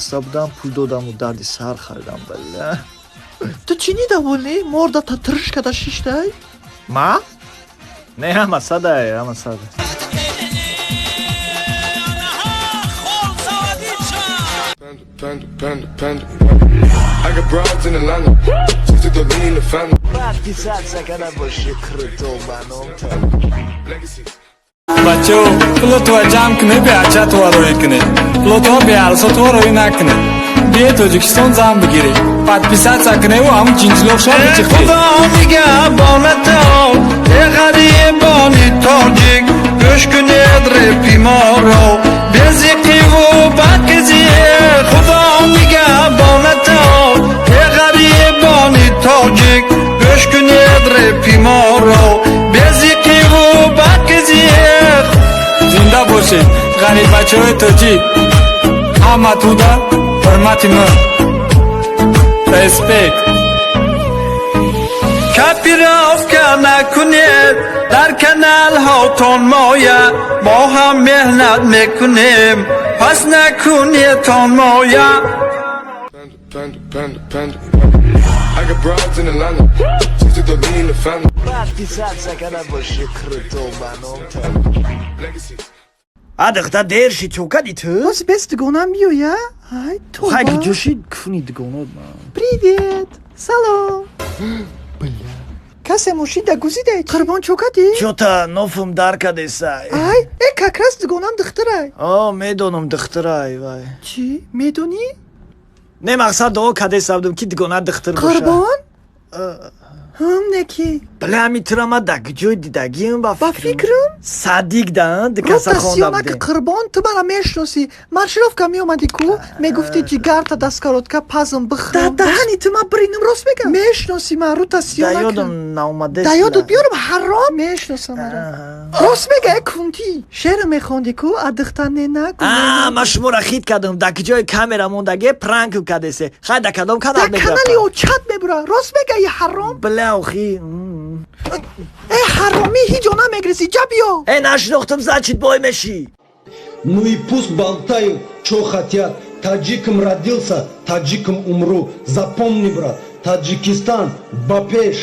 Хаста будам, пул додаму дарди сар харидам, бля. Ту чӣ недовольный? Морда та тирш када шиштай? Ма? Не, ҳама садай, ҳама сада. Panda, panda, panda. I got broads in Atlanta. Just to lean the family. Подписаться када боши круто ба номта. Legacies. Бачо, пулотова ҷамъ кунед, беачатова роӣ кунед. Пулотова беарсотова роӣ накунед. Бие Тоҷикистон зан бигиред. Подписаться куневу ҳамун ҷинҷилоқ шава бичихтед. Худо нигаҳбонатон, э ғарибони тоҷик, гӯш кунед репи моро безиқиву бадқизие. Худо нигаҳбонатон, э ғарибони тоҷик, гӯш кунед репи моро безиқиву бадқизие. Зинда бошед, ғариббачаҳои тоҷик. Ҳама туда ҳурмати мо. Респект. Копировка накунед дар каналҳотон, моя мо ҳам меҳнат мекунем, пас накунедтон моя. Panda, panda, panda, panda. I got broads in Atlanta. Just to lean the family. Подписаться када боши круто ба номта. Legacies. А духта, дер ши, чо кади ту? Боз бес дугонам биёя? Ай, тоба. Хай, ҷоши куфуни дугонот. Привет, салом. Касе мошин да гузидай? Қурбон, чо кадӣ? Чота нофум дар кадесай. Ай, э, как раз дугонам духтарай. О, медонам, духтарай вай. Чӣ медонӣ? Не, мақсад, дуо кадеса будам, ки дугона духтар боша. Қурбон, ҳм, неки. Бля, ами тура ма да куҷои дидагиам ба? Ба фикрам. Садик да дикаса хонда Ротасионак. будем. Қурбон, ту мара мешиносӣ. Маршировка меомадӣ ку, мегуфтӣ ҷигарта даскоротка пазм бихӯрам. Дар даҳани ту ма биринам, рост мегам, мешиносӣ ма. Да. Рутасионак. Ёдам наомадест. Да ёдут биёрам, ҳаром, мешиносам мара, рост мега. Э, кунтӣ шеър мехондӣ ку, а духта не нагу. А ма шуморо хит кардам, да куҷои камера мондаге пранк кадесе. Хай, да кадом канал? Дар канали очат мебура, рост мега, и ҳаром. Бля, охи. Э, ҳаромӣ, ҳеҷ ҷо намегрезӣ, ҷа биё. Э, нашинохтам, значит, бой мешӣ. Ну и пусть болтают, что хотят. Таджиком родился, таджиком умру. Запомни, брат, Таджикистан, ба пеш.